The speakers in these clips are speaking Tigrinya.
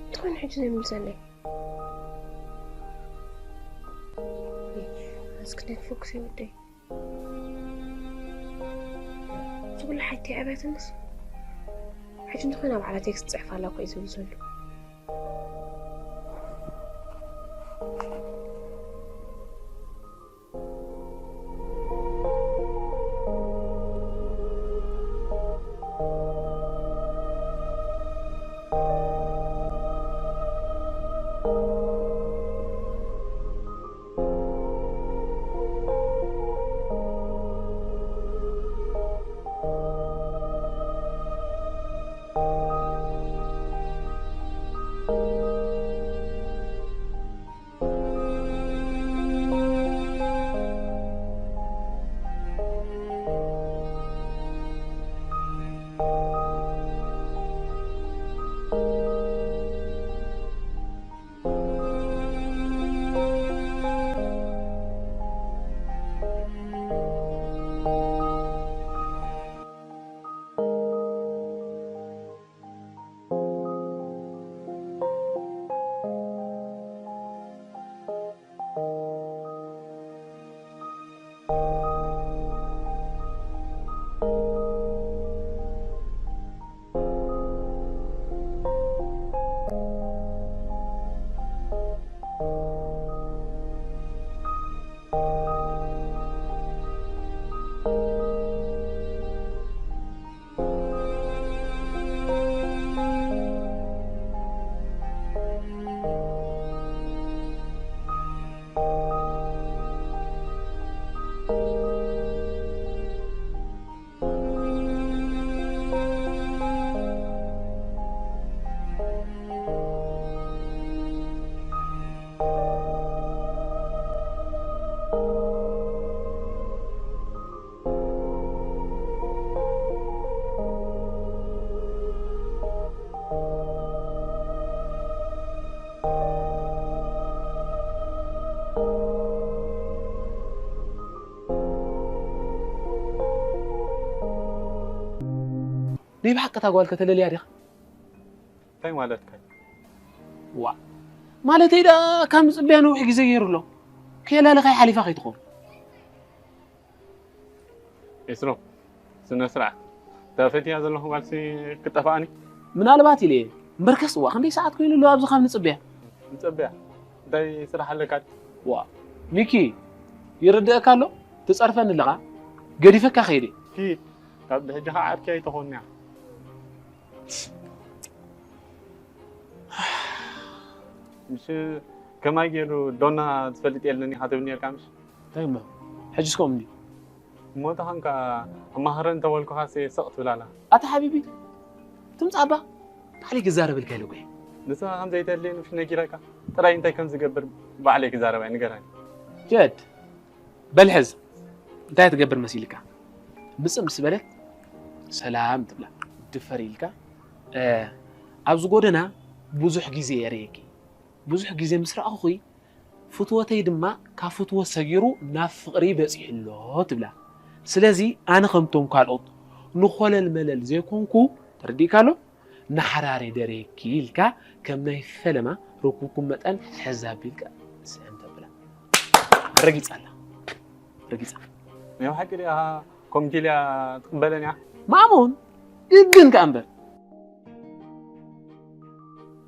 እንተኾነ ሕጂ ዘይምልሰለይ። እስኪ ናይ ፎክስ ይወደይ። ዝብሉ ሓይቲ ኣብያትንስ። ሕጂ እንተኾነ ባዕላ ቴክስት ጽሕፍ ኣላ እኮ እዩ ዝብል ዘሎ። ናይ ብሓቂ እታ ጓል ከተለልያ ዲኻ? እንታይ ማለትካ እዩ? ዋ፣ ማለተይ ደኣ ካብ ምጽብያ ነዊሕ ግዜ ገይሩ ኣሎ። ከየላለኻይ ሓሊፋ ከይትኸውን። ኤስሮ፣ ስነ ስርዓት። እታ ፈትያ ዘለኹ ጓልሲ ክጠፍኣኒ? ምናልባት ኢለ እየ። እምበርከስ፣ እዋ፣ ክንደይ ሰዓት ኮይኑ ኣሎ ኣብዚ ካብ ንጽብያ? ንጽብያ? እንታይ ስራሕ ኣለካ? ዋ፣ ሚኪ፣ ይርድኣካ ኣሎ? ትጸርፈኒ ኣለኻ? ገዲፈካ ከይደ። ኪድ፣ ካብ ብሕጂ ኸዓ ዓርኪ ኣይትኾንያ። ምሽ ከማይ ገይሩ ዶና ዝፈልጥ የለን ኢኻ ትብል ነርካ ምሽ? እንታይ እሞ? ሕጅስ ከምኡ እንድዩ። እሞ ተኾንካ ኣማኽረኒ እንተበልኩኻስ ስቕ ትብል ኣላ። ኣታ ሓቢቢ፣ ትምጻእ እባ ባዕለይ ክዛረበልካ ኢለ እኮ እየ። ንስኻ ከም ዘይተድልየኒ ምሽ ነጊረካ? ጥራይ እንታይ ከም ዝገብር ባዕለይ ክዛረብ እየ፣ ንገረኒ። ጀድ፣ በል ሕዝ፣ እንታይ ትገብር መሲልካ? ምጽእ ምስ በለት ሰላም ትብላ። ድፈር ኢልካ፣ እ፣ ኣብዚ ጎደና ብዙሕ ግዜ እየ ርእየኪ። ብዙሕ ግዜ ምስ ረኣኹኺ ፍትወተይ ድማ ካብ ፍትወት ሰጊሩ ናብ ፍቕሪ በጺሑ ኣሎ ትብላ። ስለዚ ኣነ ከምቶም ካልኦት ንኾለል መለል ዘይኮንኩ፣ ተረዲእካ ኣሎ? ንሓራር እየ ደርየኪ ኢልካ ከም ናይ ፈለማ ርኩብኩም መጠን ሕዝ ኣቢልካ ስሕን ተብላ። ረጊጻ ኣላ። ረጊጻ። ናይ ብሓቂ ድያ ከምቲ ኢልያ ትቕበለኒ እያ? ማእሙን ግድን ከኣ እምበር።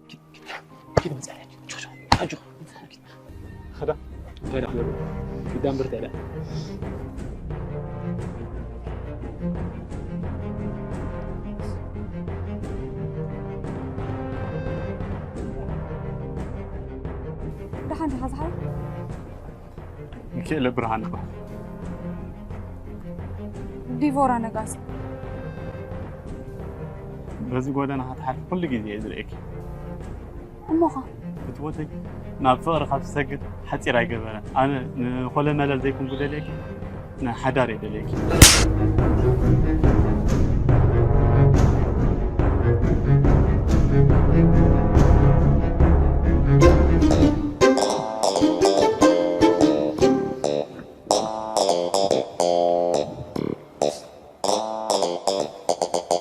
ኪድ፣ ኪድ፣ ኪድ ምጻእ። ጆ፣ ጆ፣ ጆ፣ ጆ። ኸዳ። ኸዳ። ኪዳን ብርታ ኢላ። ደሓን ዲኻ ዝሓወይ? ሚካኤለ ብርሃን እባሃል። ዲቮራ ነጋሲ። በዚ ጎደና ክትሓልፊ ኩሉ ግዜ እየ ዝርእየኪ። እሞኻ? ትወደይ ናብ ፍቕሪ ካብ ትሰግድ ሓፂር ኣይገበረን። ኣነ ንኾለመለል ዘይኮንኩ ደልየኪ፣ ንሓዳር እየ ደልየኪ።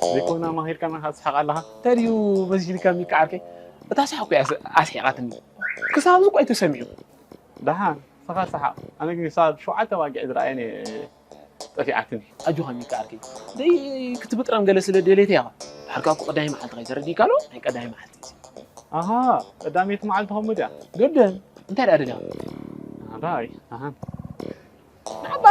ዘይኮና ማኺርካ ናኻ ትስሓቕ ኣለኻ። እንታይ ድዩ በዚልካ ሚካ ዓርከይ? እታ ሳሕኩ እያ ኣስሒቓትኒ። ክሳብ እዚ እኮ ኣይተሰሚዑ። ደሓን፣ ንስኻ ሰሓቕ። ኣነ ግን ክሳብ ሸውዓተ ዋጊዕ ዝረኣየን እየ ጠፊኣትኒ። ኣጆኻ ሚካ ዓርከይ። ደይ ክትብጥረም ገለ ስለ ደልየት እያ። ድሓርካ እኮ ቀዳማይ መዓልቲ ከይተረዲእካ ኣሎ፣ ናይ ቀዳማይ መዓልቲ። ኣሃ፣ ቀዳመይቲ መዓልቲ ከምኡ ድያ? ገደ፣ እንታይ ደኣ ደልያ? ኣራይ፣ ኣሃ። ናባ!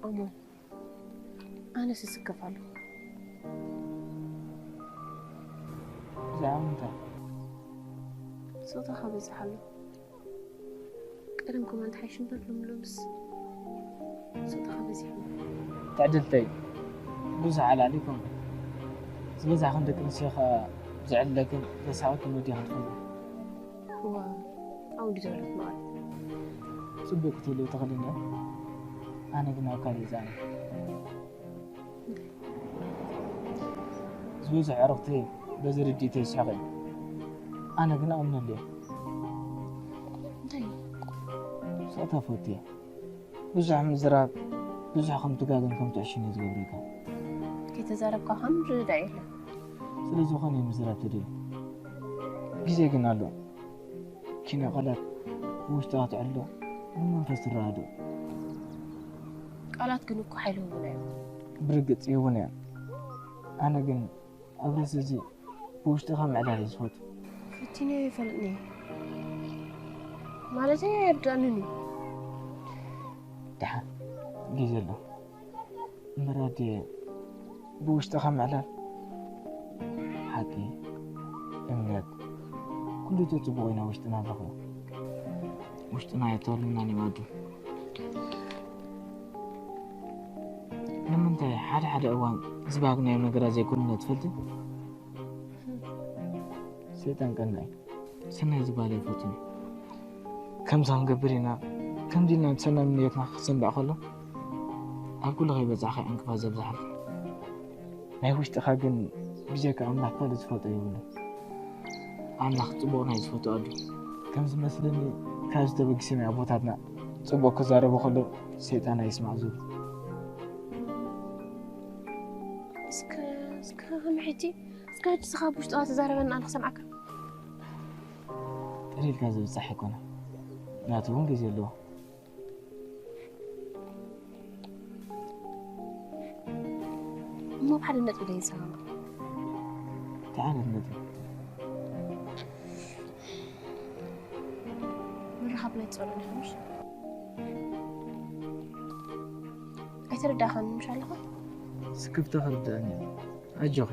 ኣሞ፣ ኣነስ እስከፍ ኣለኹ። ብዛዕባ ምንታይ? ጾታኻ በዚሕ ኣሎ። ቀደም ኮማንት ሓይሽ እምበር ሎምሎምስ ጾታኻ በዚሕ ኣሎ። ትዕድልተይ፣ ብዙሕ ዓላሊ ይኮንኩ። ዝበዛሕኽን ደቂ ኣንስትዮ ኸኣ ዘዕልለክን ዘስሓቐክን ወዲኽን ትፈልጣ። እዋ፣ ኣብኡ እንዲ ዘለኹ ማለት። ጽቡቕ ክትህልው ትኽእልን እያ። ኣነ ግን ኣብ ካልእ እዛነ። ዝበዝሑ ኣዕሩኽተይ በዚ ርድኢተይ ይስሕቑ እዮም። ኣነ ግን ኣምነሉ እየ። እንታይ? ስቕታ ፈቱ እየ። ብዙሕ ምዝራብ፣ ብዙሕ ከም ትጋግን ከም ትዕሽን እዩ ዝገብረካ። ከይተዛረብካ ከም ዝርዳእ የለን። ስለ ዝኾነ እዩ ምዝራብ ተደልዩ። ግዜ ግን ኣሎ። ኪነ ቃላት ብውሽጥኻ ትዕሎ፣ ንመንፈስ ትረኣዶ። ቃላት ግን እኮ ሓይሊ እውን እዮም። ብርግጽ እውን እዮም። ኣነ ግን ኣብ ርእሲ እዚ ብውሽጥኻ ምዕላል እየ ዝፈቱ። ፈቲነ ይፈልጥኒ። ማለተይ ኣይርዳእንን እዩ። ደሓን፣ ግዜ ኣሎ። እምበር ኣድየ፣ ብውሽጥኻ ምዕላል፣ ሓቂ፣ እምነት፣ ኩሉ እቲ ጽቡቕ ኢና ውሽጥና ንረኽቦ። ውሽጥና ኣይተወልናን እዩ ኣዱ። ንምንታይ ሓደ ሓደ እዋን ዝባግናዮም ነገራት ዘይኮኑና ትፈልጢ? ሰይጣን ቀናኢ። ሰናይ ዝባል ኣይፈቱን። ከምዚ ክንገብር ኢና፣ ከምዚ ኢልና ብሰናይ ምንዮትና ክሰንብዕ ከሎ፣ ኣብ ኩሉ ከይበጻሕካ ዕንቅፋት ዘብዝሓልካ። ናይ ውሽጥኻ ግን ብጀካ ኣምላኽ ካልእ ዝፈልጦ የብሉን። ኣምላኽ ጽቡቕ ናይ ዝፈቱ ኣሉ። ከም ዝመስለኒ ካብ ዝተበግሰ ናይ ኣቦታትና ጽቡቕ ክዛረቡ ከሎ ሰይጣን ኣይስማዕ ዝብል። እስከ እስከ ከመይ ሕጂ እስከ ሕጂ ስኻ ብውሽጥኻ ተዛረበና ኣነ ክሰምዓካ። ጥሪልካ ዝብጻሕ ኣይኮነ። ናቱ እውን ግዜ ኣለዎ። እሞ ብሓደ ነጥቢ ደይንሰማማዕ። እንታይ ዓይነት ነጥቢ? ምርኻብ ናይ ጸሎን ይኸምሽ። ኣይተረዳእኻን ምሽ ኣለኻ? ስክፍታ ክርዳእኒ። ኣጆኺ።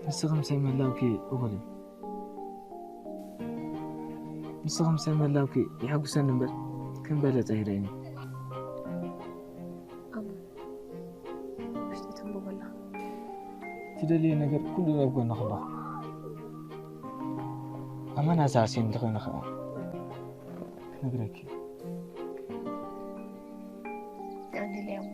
ንስኺ ምሳይ ምህላውኪ እኹል እዩ። ንስኺ ምሳይ ምህላውኪ የሐጉሰኒ እምበር ከም በለጸ ይርእየኒ። ኣማን፣ ውሽጢ ተንብቦ ኣለኻ። ትደልዮ ነገር ኩሉ ኣብ ጎንኺ ኣለኹ። ኣማን ኣዛርሲን እንተኾይኑ ኸዓ ክነግረኪ። ኣነ ሊያም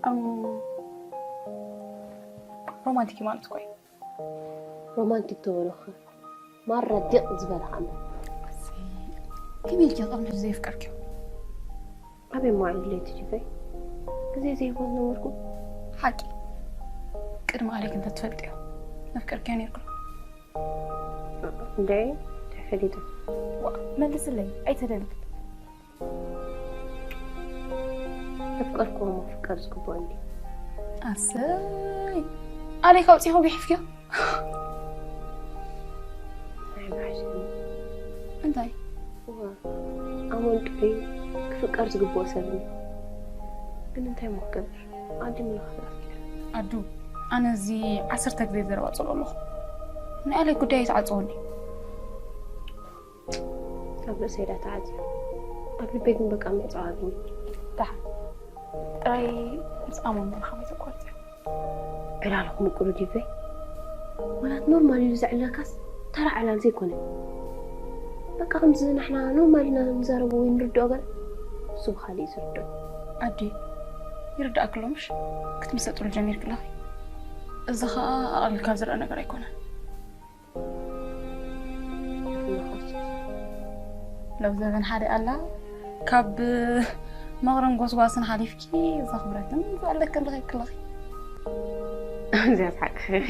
እም፣ ሮማንቲክ ማለት እኮ እዩ። ሮማንቲክ ተበለኸ ማራ ዲቕ ዝበለ ኸኣ እምበር። እሰይ፣ ከመይ ኢልኪ ቅድሚ ሕጂ ዘየፍቀርክዮ? ኣበይ መዋዕል ድሌት ጅፈይ? ግዜ ዘይህቦ ዝነበርኩ። ሓቂ፣ ቅድሚ ኣሌክ እንተትፈልጥዮ መፍቀርክዮ ነይርኩ። እንዴ፣ እንታይ ፈሊጠ? ዋ፣ መልስለይ፣ ኣይተደልል። ኣፍቀርክዎ ምፍቃር ዝግብኦ እንዲ። ኣሰይ፣ ኣሌክ ኣውፂኹ ጉሒፍክዮ። ኣይ፣ ኣይ፣ እንታይ? እዋ፣ ኣሞን ጥዑይ ክፍቀር ዝግብኦ ሰብ እዩ። ግን እንታይ እሞ ክገብር? ኣዲ ምልኻት ኣፍቂረ። ኣዱ፣ ኣነ እዚ ዓሰርተ ግዜ ዘረባ ጽልኦ ኣለኹ። ናይ ኣሌክ ጉዳይ ኣይትዓጽወኒ። ኣብ ርእሰይ ዳ ተዓጽዩ። ኣብ ልበይ ግን በቃ ምዕጻው ኣግኒ። ደሓን። ጥራይ ምስ ኣሞን ምርኻብ ኣይተቋርጽ። ዕላልኹም ምቁሩ ዲበይ? ወላት ኖርማል ኢሉ ዘዕልለካስ ተራ ዕላል ዘይኮነ። በቃ ከምዚ ንሕና ኖርማል ኢና ንዛረቦ ወይ ንርድኦ ገለ፣ እሱ ብኻልእ እዩ ዝርድኦ። ኣዲ፣ ይርድኣክ ኣሎ ምሽ? ክትምሰጥሉ ጀሚርክ ኣለኺ። እዚ ኸኣ ኣቐሊልካ ዝረኣ ነገር ኣይኮነን። ሎብ ዘበን ሓደ ኣላ፣ ካብ መቕረን ጎስጓስን ሓሊፍኪ ዘኽብረክን ዝቐለክን ረኺብኪ ኣለኺ። እዚኣ ሓቂ ኢኺ።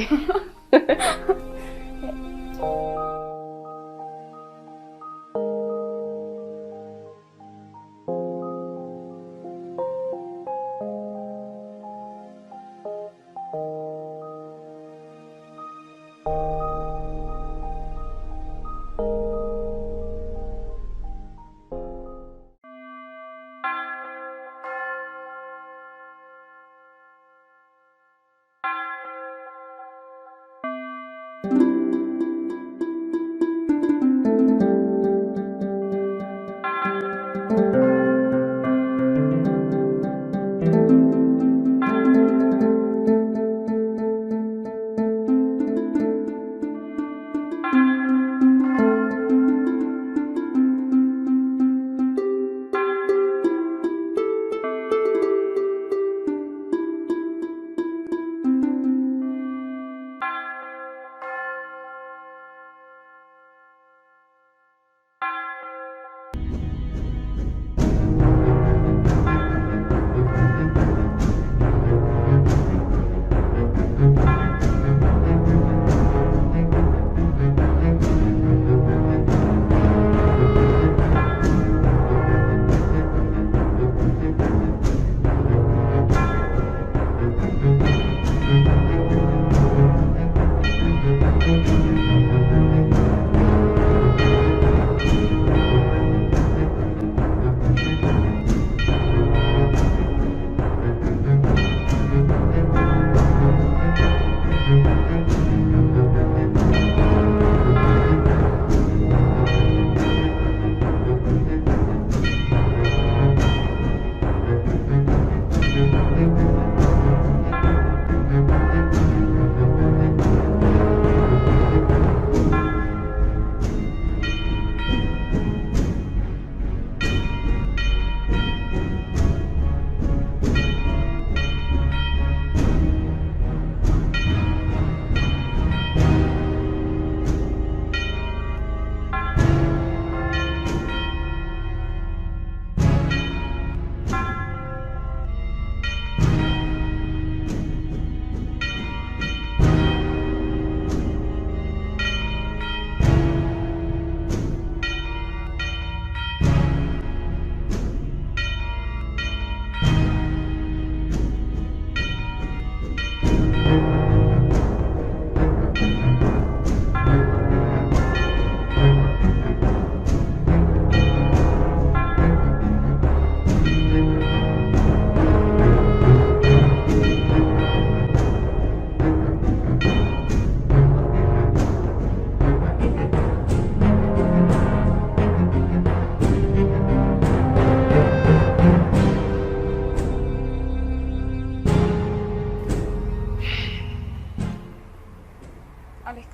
ኣሌክ፣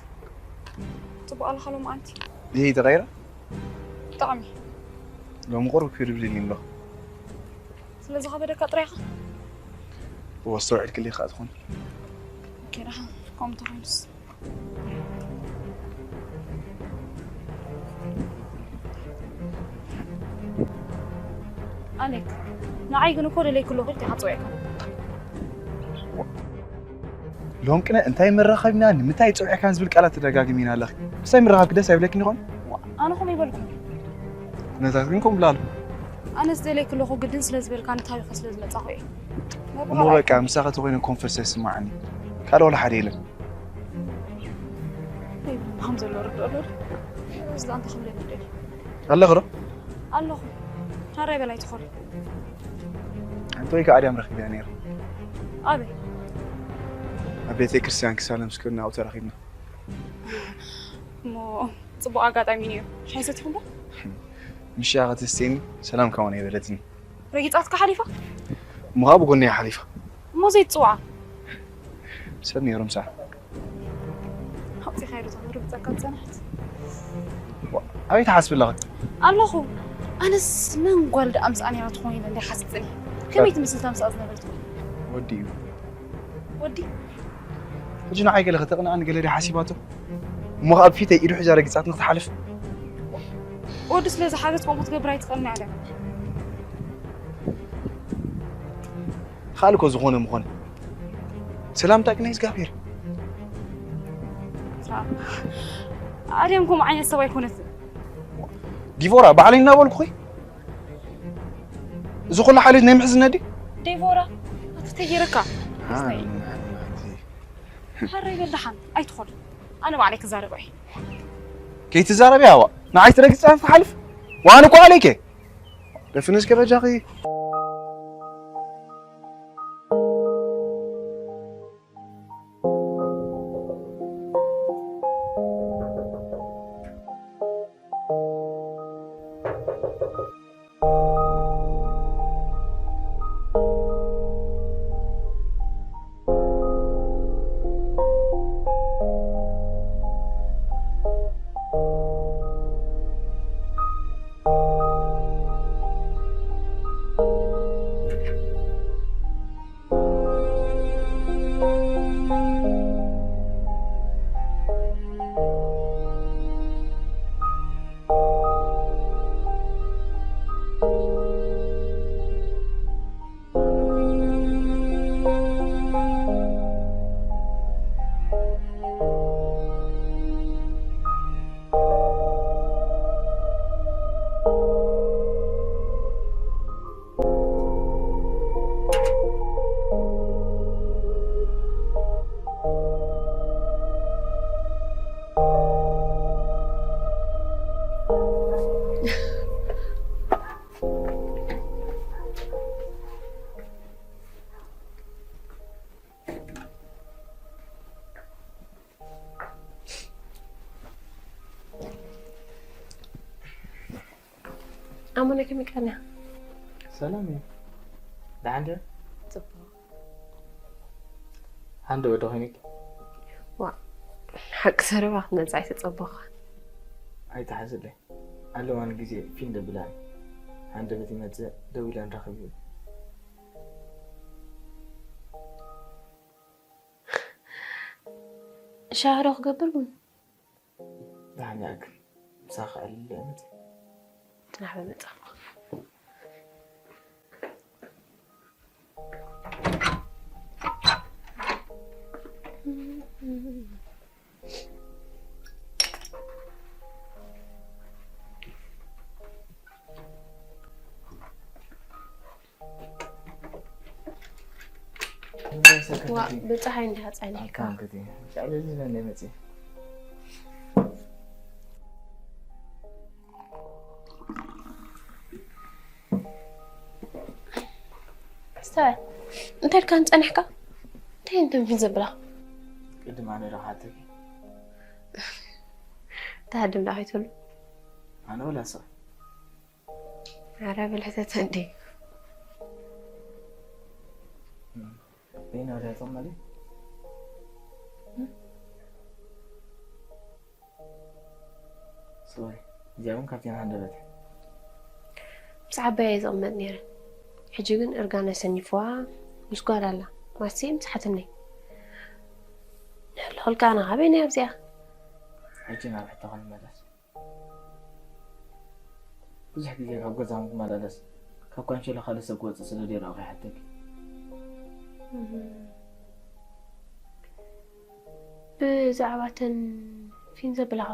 ጽቡቕ ኣለኻ ሎምዓንቲ? ይሄ ተቐይረ? ብጣዕሚ። ሎሚ ቁሩብ ክብድብድኒ ኣሎ። ስለ ዝኸበደካ ጥራይ ኢኻ? እወ፣ ኣስተውዒልክለይ ከኣ ትኾኒ። ኦኬ፣ ደሓን። ከምኡ እንተኾይኑስ። ኣሌክ፣ ንዓይ ግን እኮ ደለይኩ ኣለኹ ኢልካ ኢኻ ጸዊዕካ። ሎም ቅነ እንታይ መራኸብና፣ ንምንታይ ጸዊዕካን ዝብል ቃላት ትደጋግሚና ኣለኺ። ምሳይ ምራኸብኪ ደስ ኣይብለክን ይኾን? ዋ፣ ኣነ ከምኡ ይበልኩ። ነታት ግን ከምኡ ብላሉ። ኣነ ዝደለይኩ ኣለኹ ግድን ስለ ዝበልካ ንታቢኸ ስለ ዝመጻኹ እየ። እሞ በቃ ምሳኸ ተኾይነ ኮንፈርስ ይስማዓኒ። ካልእ ወላ ሓደ የለን። ከም ዘሎ ርድኦ ኣሎ። እዛ እንታይ ክብለኒ ደልዩ? ኣለኹ ዶ? ኣለኹ። ሓራይ በላይ ትኾሪ። ሓንቲ ወይ ከዓ ኣድያም ረኺበያ ነይረ። ኣበይ? ኣብ ቤተ ክርስቲያን ክሳለም ስክብና ኣብኡ ተራኺብና። እሞ ፅቡቕ ኣጋጣሚ እዩ። ሻሂ ሰቲኹም ዶ? ምሻ ከተስቴኒ ሰላም ከማን ኣይበለትኒ። ረጊፃትካ ሓሊፋ? እሞ ከዓ ብጎኒ እያ ሓሊፋ። እሞ ዘይትፅውዓ? ሰብ ነይሮም ሳዕ ኣብፂ ካይዶ ተኽብሪ ብፀካ ዝፀናሕት ኣበይ ትሓስቢ ኣለኺ? ኣለኹ። ኣነስ መን ጓል ደኣ ምስኣ ነይራ ትኾን ኢለ እንደ ሓስብ ፀኒሐ። ከመይ ትመስል እታ ምስኣ ዝነበረት ጓል? ወዲ እዩ። ወዲ? ሕጂ ንዓይ ገለ ከተቕንኣኒ ገለ ድያ ሓሲባቶ? እሞ ኣብ ፊተይ ኢዱ ሒዛ ረጊፃትኒ ክትሓልፍ? ወዲ ስለ ዝሓዘት ከምኡ ክትገብር ኣይትኽእልን እያ። ካልኮ ዝኾነ ምኾነ ሰላምታ ግን እግዚኣብሔር ኣድያም ከምኡ ዓይነት ሰብ ኣይኮነትን። ዲቮራ ባዕለይ እናበልኩ ኾይ እዚ ኩሉ ሓልዮት ናይ ምሕዝነት ድዩ? ዴቮራ ኣትተይረካ ሓረይ በልደሓን ኣይትኾን። ኣነ ባዕለይ ክዛረባ እየ። ከይትዛረቢ ኣዋ ንዓይ ትረግፂ ትሓልፍ ዋን እኮ ኣለይከ ደፍንስ ከበጃኺ ኣሞነ ከመይ ቀንያ? ሰላም እዩ። ደሓን ድያ? ጽቡቕ። ሃንደ ወደ ኮይንክ ዋ ሓቂ ዘረባ ክትመጽእ ኣይተጸበኻ። ኣይተሓዝለይ ኣለዋን ግዜ ፊን ደብላን ሃንደበት ይመጽእ ደው ኢለ ንራኸብ ይብል። ሻህሮ ክገብር ቡን ደሓን ያክ ምሳኻ ዕልል እምት ናበ መጻ ዋ ብፀሓይ እንዲኻ ፀኒሕካ። ኣስተዋል እንታይ ኢልካ ንፀኒሕካ? እንታይ እዮም ትንፊት ዘብላ? ቅድም ኣነ ዶ ሓተኪ? ተሃድም ዶ ከይትብሉ? ኣነ ወላ ሰብ ኣረ ብልሕተተ እንዲ በይና ወዲያ ጾም ማለት ሶሪ እዚኣ እውን ካብቲ ናሃንደበት ምስ ዓባየ ዝቕመጥ ነይረ። ሕጂ ግን እርጋን ኣሰኒፍዋ ምስ ጓል ኣላ። ማሲ ምስ ሓትነይ ንሕልኽልካ ኣነ ካበይ ናይ ኣብዚኣ ሕጂ ናብ ሕቶ ክንመለስ ብዙሕ ግዜ ካብ ገዛ ምትመላለስ ካብ ካንሸሎ ካልእ ሰብ ክወፅእ ስለ ደይረኣኹ ይሓተኪ ብዛዕባ ተን ፊን ዘብላኻ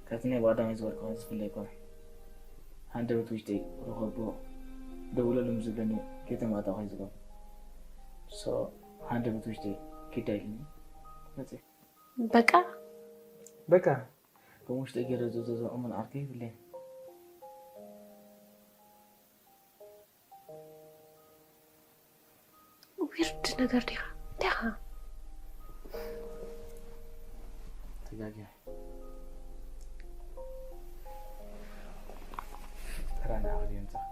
ካብቲ ናይ ብቐዳማይ ዝበልኩ ዝፍለ ኣይኮነ ሃንደበት ውሽጠይ ርኸቦ ደውለሉ ዝብለኒ ከይተማእጣ ኮይ ዝገብር ሶ ሃንደበት ውሽጠይ ኪዳ ኢልኒ መፅእ በቃ በቃ ውሽጢ ገይረ ዝእዘዞ እሙን ዓርኪ የብለይን። ዊርድ ነገር ዲኻ? እንታይ ኢኻ? ተጋግየ። ተራ ንዓኻ ድየ ምጻእ?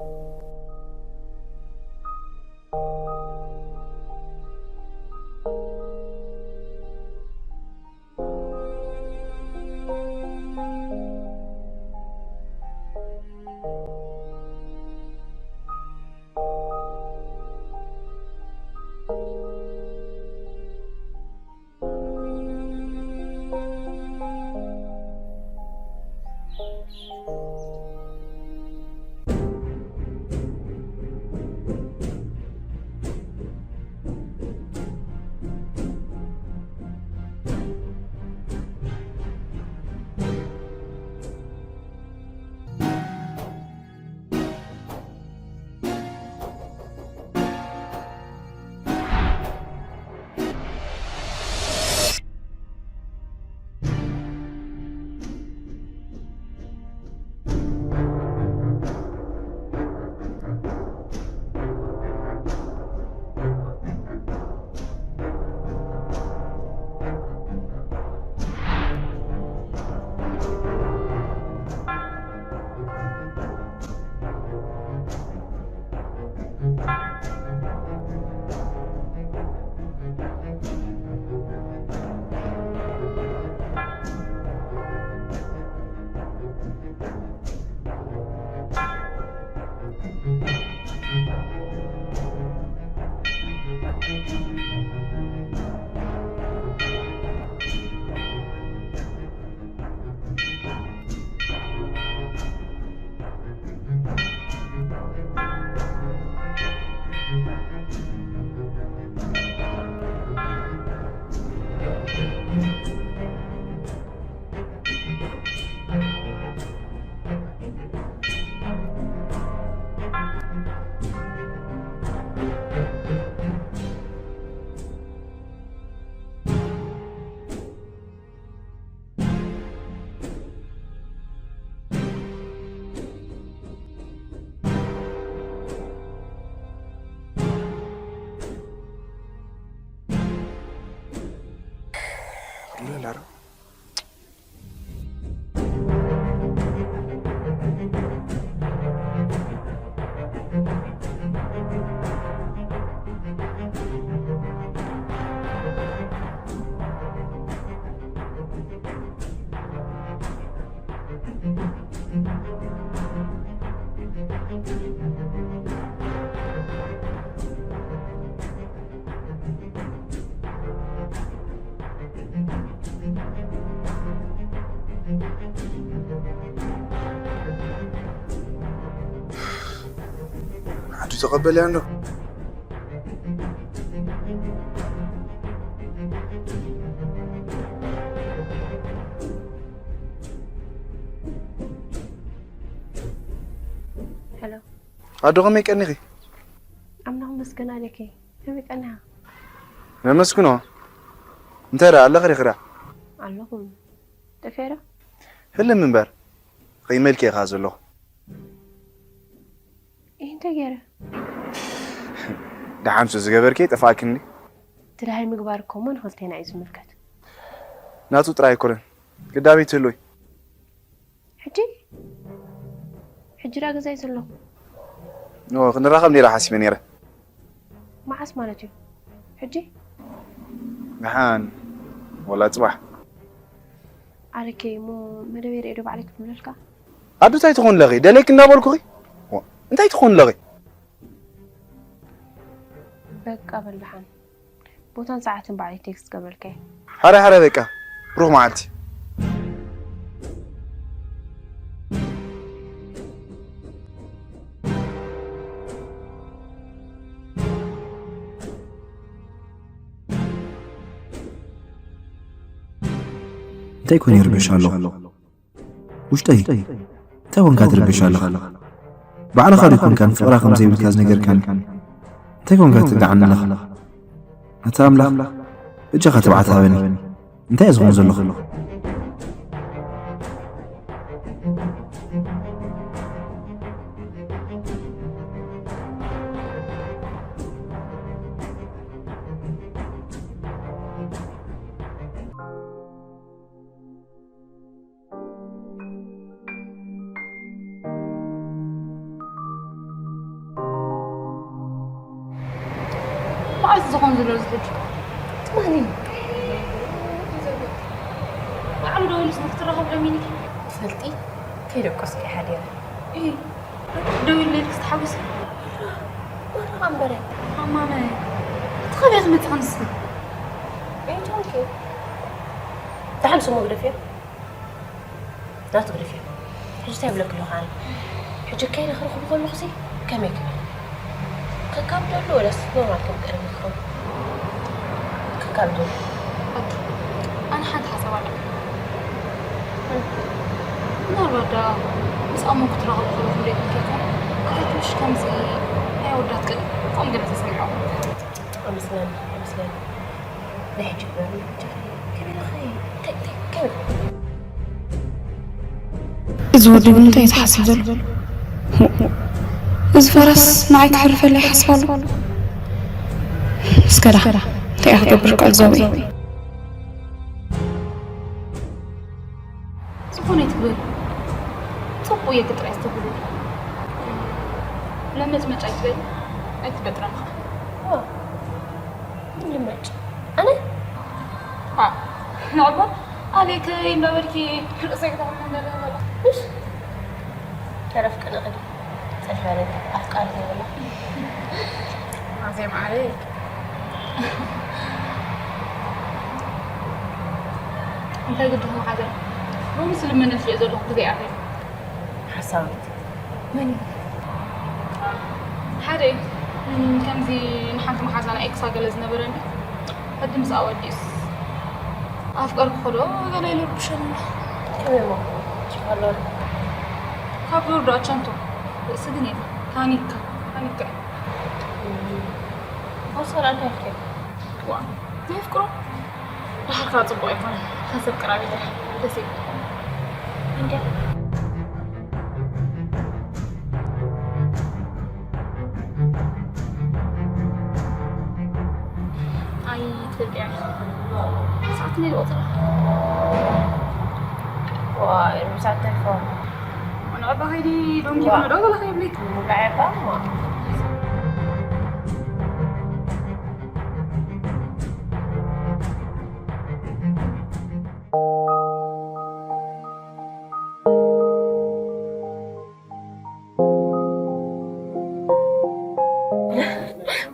ዓዱ ተቐበልያ እንዶ? ሄሎ። ኣዶ ከመይ ቀኒኺ? ኣምላኽ መስገን ኣለኪ። ከመይ ቀኒኻ? ነመስግኖ። እንታይ ደኣ ኣለኺ ዲኺ ደኣ? ኣለኹ። ጠፊኤ ዶ? ህልም እምበር። ከይመልኪ ኢኻ ዘለኹ። ይህ እንታይ ገይረ? ደሓን ሱ ዝገበርኪ ጠፋእክኒ። ትዳሃይ ምግባር እኮ እሞ ንኽልቴና እዩ ዝምልከት። ናቱ ጥራይ ኣይኮነን። ግዳመይ ትህልወይ። ሕጂ? ሕጂ ደኣ ገዛይ ዘለኹ። ኖ፣ ክንራኸብ ነይረ ሓሲበ ነይረ። መዓስ ማለት እዩ? ሕጂ? ደሓን፣ ወላ ጽባሕ። ኣረከይ፣ እሞ መደበይ ርእየ ዶ ባዕለይ ክፍለልካ? ኣዱ፣ እንታይ ትኾን ኣለኺ? ደለይክ እንዳበልኩኺ? ዋ፣ እንታይ ትኾን ኣለኺ? በቃ በል ደሓን። ቦታን ሰዓትን ባዕለይ ቴክስት ገብረልካ እየ። ሓራይ ሓራይ በቃ። ብሩኽ መዓልቲ። እንታይ ኮን ይርብሽ ኣሎ? ውሽጠይ፣ እንታይ ኮንካ ትርብሽ ኣለኻ? ባዕልኻ ዶ ኮንካ ንፍቕራ ከም ዘይብልካ ዝነገርካኒ? እንታይ ኮንካ ትጥግዓኒ ኣለኻ? ኣታ ኣምላኽ፣ በጃኻ ትብዓት ሃበኒ። እንታይ እየ ዝኾን ዘለኹ? ዝኾን ዘሎ ዝሕጂ ትማሊ ባዕሉ ደውሉስ ንክትራኸብ ለሚኒ ትፈልጢ? ከይደቆስኪ ሓዲረ። ደው ኢለልክስ ተሓጉሰ። ወርቕ ኣንበረ። ኣማመ፣ እቲ ኸበይ ክመጽእ ንስኺ? ቤት ኦኬ። ደሓን ስሙ ግደፍዮ። ናቱ ግደፍዮ። ሕጂ እንታይ ይብለኪ ኣለኹ ኣነ? ሕጂ ከይደ ክረኽቦ ከለኹሲ ከመይ ክብል? ከካብደሉ ወላስ ኖርማል ከም ቀደም ክኸውን? ከካብደሉ። ኣነ ሓንቲ ሓሳብ ኣለኒ። ምናልባት ደኣ ምስ ኣሞ ክትራኸቡ ከለኹም ደይኮንኪ ይኾን? ኣታ ትንሽ ከምዚ ናይ ኣወዳት ቅዲ ከምኡ ገለ ተሰሚዑ። ኣይመስለኒ፣ ኣይመስለኒ። ናይ ሕጂ ግበሪ፣ ከመይ ኢልኺ? እንታይ፣ እንታይ፣ ከመይ ኢልኺ? እዚ ወዲ ግን እንታይ እዩ ዝሓስብ ዘሎ? እዚ ፈረስ ንዓይ ክሕርፈለይ ይሓስብ ኣሎ። እስከ ደኣ እንታይ እየ ክገብር? ቃል ዛውኢ። ዝኾነ ኣይትግበሪ። ጽቡቕ እየ ጥራይ ዝተብሉ። ለመጭመጭ ኣይትበሊ፣ ኣይትበጥረን ኸኣ። ዋ፣ ምን ልመጭ? ኣነ? ዋ፣ ንዕባ ኣሌከይ እንዳበልኪ ርእሰይ ክትሕመኒ ዘለኺ። እሽ፣ ተረፍቅኒ ኸዲ ጸድፈለይ ኣፍቃሪ ዘይብላ። ኣዜ መዓረይ። እንታይ ግዲ ክመሓዘ? ሎሚ ስልመነልኪ እየ ዘለኹ፣ ግዜ ኣኺሉ። ሓሳዊት። መን እዩ? ሓደ እዩ። እም፣ ከምዚ ንሓንቲ መሓዛና ኤክሳ ገለ ዝነበረኒ፣ ሕጂ ምስኣ ወዲኡስ ኣፍቀርኩ ዶ ገለ ኢሉ ይርብሸኒ። ከመይ እሞ? ችግር ኣለዎ ዶ? ካብ ጆርጆ ኣቸንቶ ርእሲ ግን የለን። ታኒካ፣ ታኒካ እዩ። እም፣ ቦርሳ እንታይ ኣልኪ? ዋ፣ ናይ ፍቅሩ ደሓር ከዓ ጽቡቕ ኣይኮነን። ካብ ሰብ ቅራብ ኢለ ደስ ይብል። እንድያ። ኣይ፣ ትፈልጥያ። ሰዓት ክንደይ ዝቆጽራ? ዋይ፣ ሩብ ሰዓት ተልፎ። ንዕባ ከይዲ ዶንኪ ዋ። ዶ ዘለኺ ይብለይ? ንብላ ዕባ እሞ።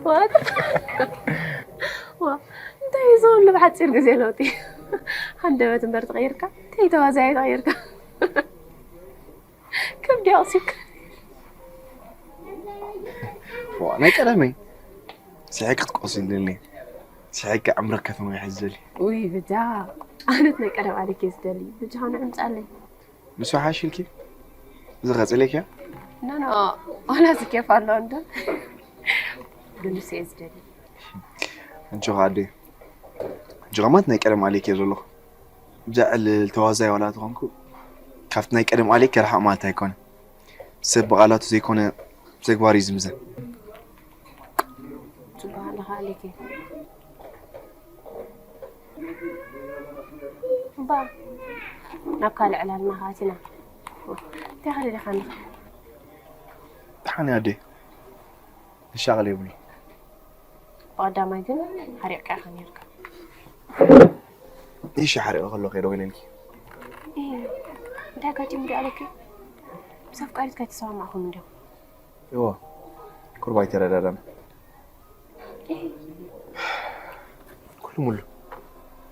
ዋት? ዋ፣ እንታይ እዩ ዘሎ ብሓፂር ግዜ ለውጢ? ሃንደበት እምበር ተቐይርካ፣ እንታይ ተዋዛያይ ተቐይርካ? ከብዲ ኣቕሲብካ። ዋ፣ ናይ ቀደመይ። ስሒቅ ክትቆሲ ይደሊ። ስሒቅ ዕምሪ ከተማ ይሕዝ ደሊ። ውይ፣ ብጃ። ኣነት ናይ ቀደም ኣሊክ እየ ዝደሊ። ብጃ ሆነ ዕምጻለይ። ንሱ ሓሽ ኢልኪ? እዚ ቀጺለኪ? ኖ፣ ኖ። ዋላ ዝኬፍ ኣሎ እንዶ። ግን ንሱ እየ ዝደሊ። እንጆ ኣደ። እንጆ ማት ናይ ቀደም ኣሊክ እየ ዘለኹ። ብዛ ዕልል ተዋዛይ ዋላ ተኾንኩ፣ ካብቲ ናይ ቀደም ኣሌክ ክርሓቕ ማለት ኣይኮነ። ሰብ ብቓላቱ ዘይኮነ ብተግባር እዩ ዝምዘን። ጽቡቕ ኣለኻ ኣሌክ። እባ ናብ ካልእ ዕላልና ከኣቲና። እንታይ ከደሊኻ ኣለኻ? ደሓን እየ ኣደ። መሻቕል የብሉን። ብቐዳማይ ግን ሓሪቕካ ኢኻ ነይርካ። እሺ፣ ሓሪቐ ከሎ ከይደ ወይለልኪ። እይ፣ እንታይ ኣጋጢሙ ዶ ኣለኪ? ምስ ኣፍቃሪትካ ኣይተሰማማዕኹም እንዲኹም? እዎ፣ ቁሩብ ኣይተረዳዳና። እይ። ኩሉ ሙሉ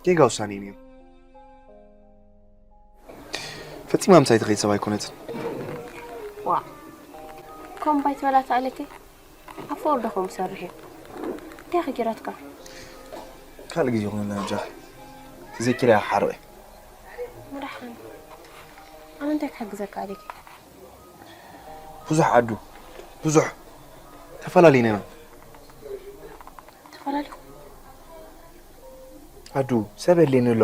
ጌጋ ውሳኔ እዩ ነይሩ። ፈጺማ ምሳይ ትኸይድ ሰብ ኣይኮነትን። ዋ፣ ከምኡ ኣይትበላታ ኣለኪ። ኣብ ፍቕሪ ዶ ከምኡ ሰርሕ እዩ? እንታይ ከ ጌራትካ? ካልእ ግዜ ይኹነልና በጃኺ። ተዘኪረ ሓርቕ። መድሓን። ኣነ እንታይ ክሕግዘካ ኣለኪ? ብዙሕ ዓዱ፣ ብዙሕ ተፈላለዩና ኢና። ተፈላለዩ? ኣዱ፣ ሰብ የድልየኒ ኣሎ።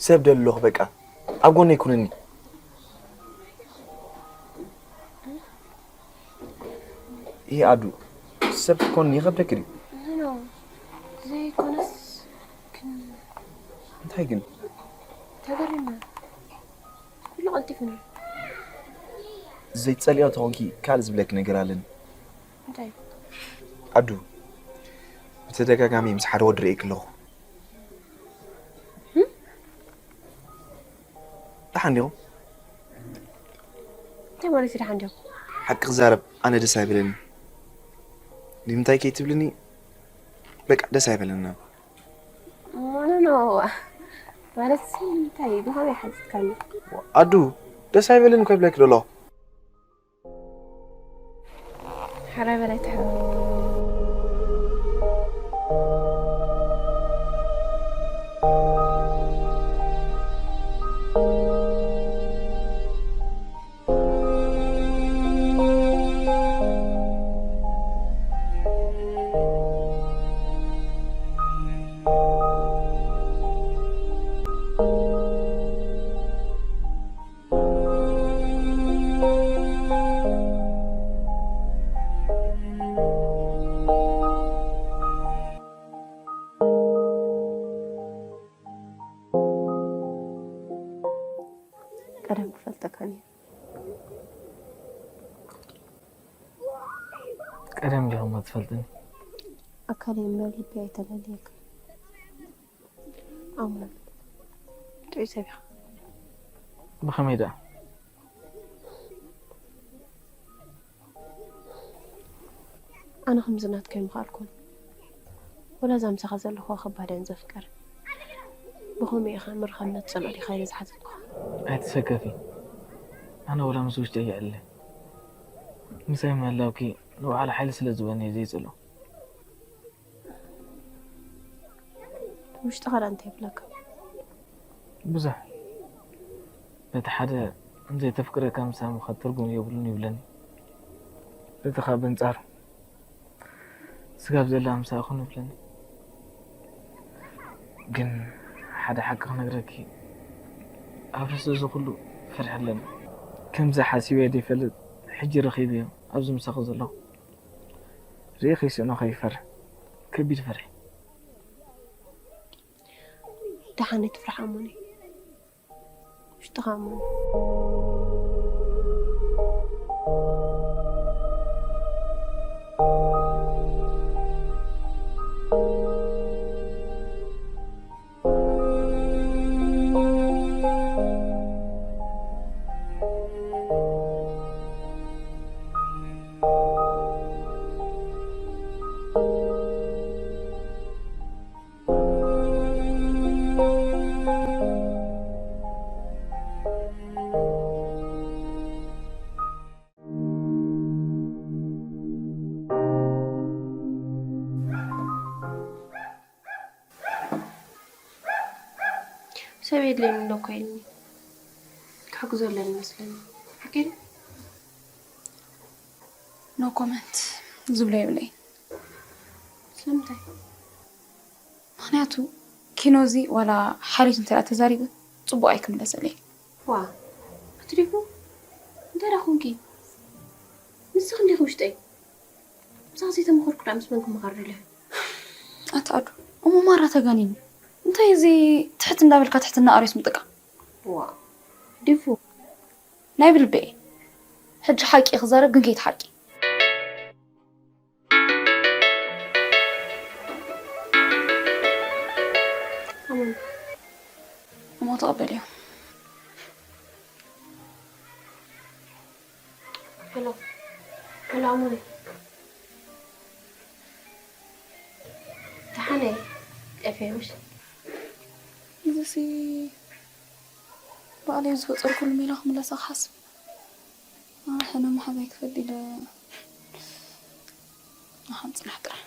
ሰብ ደሊ ኣለኹ በቃ። ኣብ ጎነይ ኩነኒ። ይሄ ኣዱ፣ ሰብ ክትኮኒ ይኸብደኪ ድዩ? ኖ፣ ዘይኮነስ ግን እንታይ ግን? ተገሪመ። ኩሉ ቀልጢፉኒ። ዘይትጸልዮ ተኾንኪ ካልእ ዝብለኪ ነገር ኣለኒ። እንታይ? ኣዱ፣ ብተደጋጋሚ ምስ ሓደ ወዲ ርእየኪ ኣለኹ። ደሓን ዲኹም? እንታይ ማለት እዩ ደሓን ዲኹም? ሓቂ ክዛረብ ኣነ ደስ ኣይበለኒ። ንምንታይ ከይትብልኒ በቃ ደስ ኣይበለኒ። ኖ ኖ ኖ። ማለት እንታይ ብኸመይ ሓቲትካኒ? ኣዱ ደስ ኣይበለኒ እኮ ይብለኪ ደሎ። ሕራይ በላይ ትሕራይ። ቀደም ክፈልጠካ ነይሩ። ቀደም ዲኹም ትፈልጥኒ? ኣካለይ እምበር ልቢ ኣይተለልየካ። ኣሙን፣ ጥዑይ ሰብ ኢኻ። ብኸመይ ደኣ? ኣነ ከምዚ ናትካ ኣይምኽኣልኩን። ወላ እዛ ምሳኻ ዘለኹዋ ከባድ እያን ዘፍቅር። ብኸመይ ኢኻ ምርኻብ መትጸልኦ ዲኻ ኢለ ዝሓተትኩኻ? ኣይትሰከፊ። ኣነ ወላ ምስ ውሽጠይ ይዕለ። ምሳይ ምህላውኪ ንባዕሉ ሓይሊ ስለ ዝህበኒ እየ ዘይጸልኦ። ውሽጥኻ ደኣ እንታይ ይብለካ? ብዙሕ። በቲ ሓደ ዘይተፍቅረካ ምሳይ ምኻድ ትርጉም የብሉን ይብለኒ። በቲ ኻብ ኣንጻሩ ስጋብ ዘላ ምሳይ ኹን ይብለኒ። ግን ሓደ ሓቂ ክነግረኪ፣ ኣብ ርእሲ እዚ ኩሉ ፍርሒ ኣለኒ። ከምዚ ሓሲበ ዘይፈልጥ ሕጂ ረኺበዮ ኣብዚ ምሳኺ ዘለኹ። ርእየ ከይስእኖ ከይፈርሕ። ከቢድ ፍርሒ። ደሓን ኣይትፍራሕ ኣሞኒ። ውሽጥኻ ኣሞኒ። ሰብ የድልየኒ ኣሎ እኮ ኢልኒ። ክሕግዞ ኣለኒ መስለኒ። ሓቂ ድዩ? ኖ ኮመንት ዝብሎ የብለይን። ስለምንታይ? ምኽንያቱ ኪኖ እዚ ዋላ ሓልዮት እንተ ደኣ ተዛሪቡ ጽቡቕ ኣይክምለሰለይ። ዋ፣ ኣቲ ዲኹ? እንታይ ደኣ ኾንኪ? ንስኺ እንዲኺ ውሽጠይ። ምሳኺ ዘይተመኸርኩ ደኣ ምስ መን ክመኻር ደልየ? ኣቲ ኣዱ፣ እሞ ማራ ተጋኒኒ። እንታይ እዚ ትሕት እንዳበልካ ትሕትና ኣርዮስ ምጥቃ? ዋ፣ ዲፉ። ናይ ብልቢ እየ። ሕጂ ሓቂ ክዛረብ ግን ከይትሓርቂ። ኣሙን። እሞ ተቐበልዮ። ሄሎ። ሄሎ፣ ኣሙን። ደሓን እየ። ጠፍየ ምሽ? እዚሲ ባዕለይ ዝፈጠርኩሉ ሜላ ክምለሳ ክሓስብ። ኣነ ሕነ መሓዛይ ክፈል ኢለ ንሓን ጽናሕ ጥራሕ።